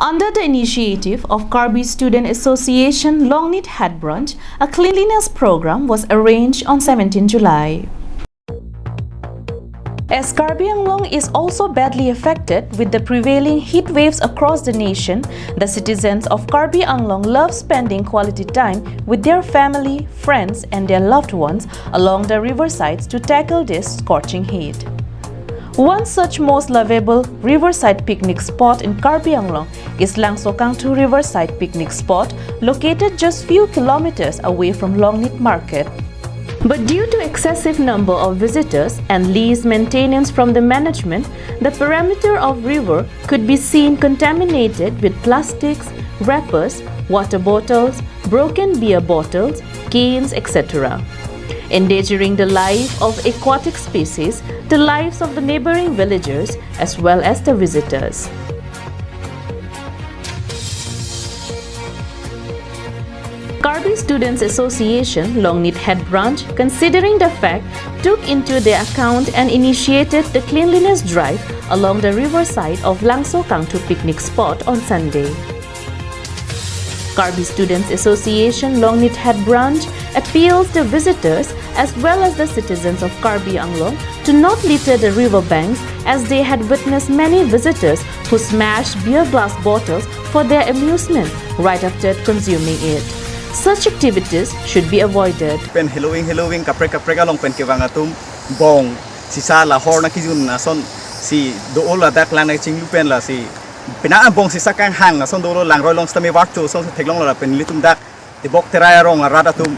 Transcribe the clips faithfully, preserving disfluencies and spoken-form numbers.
Under the initiative of Karbi Student Association Longnit Hat Brunch, a cleanliness program was arranged on seventeenth July. As Karbi Anglong is also badly affected with the prevailing heat waves across the nation, the citizens of Karbi Anglong love spending quality time with their family, friends, and their loved ones along the riversides to tackle this scorching heat. One such most lovable riverside picnic spot in Karbi Anglong is Langso Kangthu Riverside Picnic Spot, located just few kilometers away from Longnit Market. But due to excessive number of visitors and least maintenance from the management, the perimeter of river could be seen contaminated with plastics, wrappers, water bottles, broken beer bottles, cans, et cetera, endangering the life of aquatic species, the lives of the neighboring villagers, as well as the visitors. Karbi Students Association Longnit Hat Brunch, considering the fact, took into their account and initiated the cleanliness drive along the riverside of Langso Kangthu picnic spot on Sunday. Karbi Students Association Longnit Hat Brunch appeals the visitors as well as the citizens of Karbi Anglong to not litter the river banks, as they had witnessed many visitors who smashed beer glass bottles for their amusement right after consuming it. Such activities should be avoided. Pen heloving heloving kaprek kaprek along pen kevang atum bong sisa la hor nangkijun ason si do-o ladak lang nangchinglu pen lasi pina bong sisa kanghang ason dolo, langroi along sitame varcho ason si theklong lapen nelitum dak Tebok Terai arong arat atum,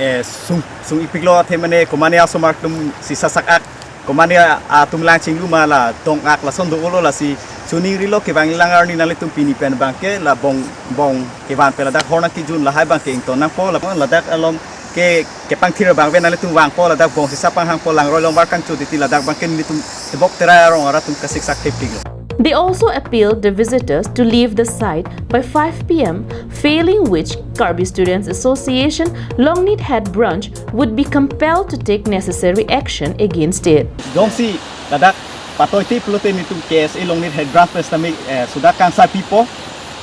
eh, sung sung-ipiklo athe mane komane asomar atum sisa sak-ak, komane atum lang chinglu ma la dong-ak lason do-olo, lasi chuning rilo kevang lang arni nanglitum pini pen abangke la bong bong kevan pe ladak hor nangkijun lahai abangke ington nangpo, la ladak along ke kepangthir abang pen nanglitum vangpo, ladak bong sisa panghangpo, langroi along var kangchot titi, ladak abangke nelitum Tebok Terai arong arat atum kasiksak thepiklo. They also appealed the visitors to leave the site by five p m, failing which Karbi Students Association Longnit Hat Brunch would be compelled to take necessary action against it. Jongsi ladak patoite pulote nelitum K S A Longnit Hat Brunch pen sitame, eh, sudak kangsai pipo.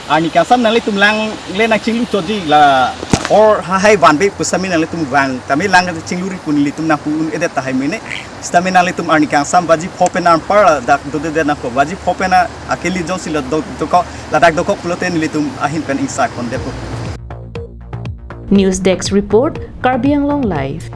Arni kangsam nanglitum langle nangchinglu chotji, la hor hahai vanve pu sitame nanglitum vang tame lang chingluri pu nelitum nangpu un-edet tahai mene. Sitame nanglitum arni kangsam baji pho pen anpar ladak dodedet nangkok, baji pho pen akeli jongsi la do-, dokok, ladak dokok pulote nelitum ahin pen ingsai pondepo. News Desk Report, Karbi Anglong Live.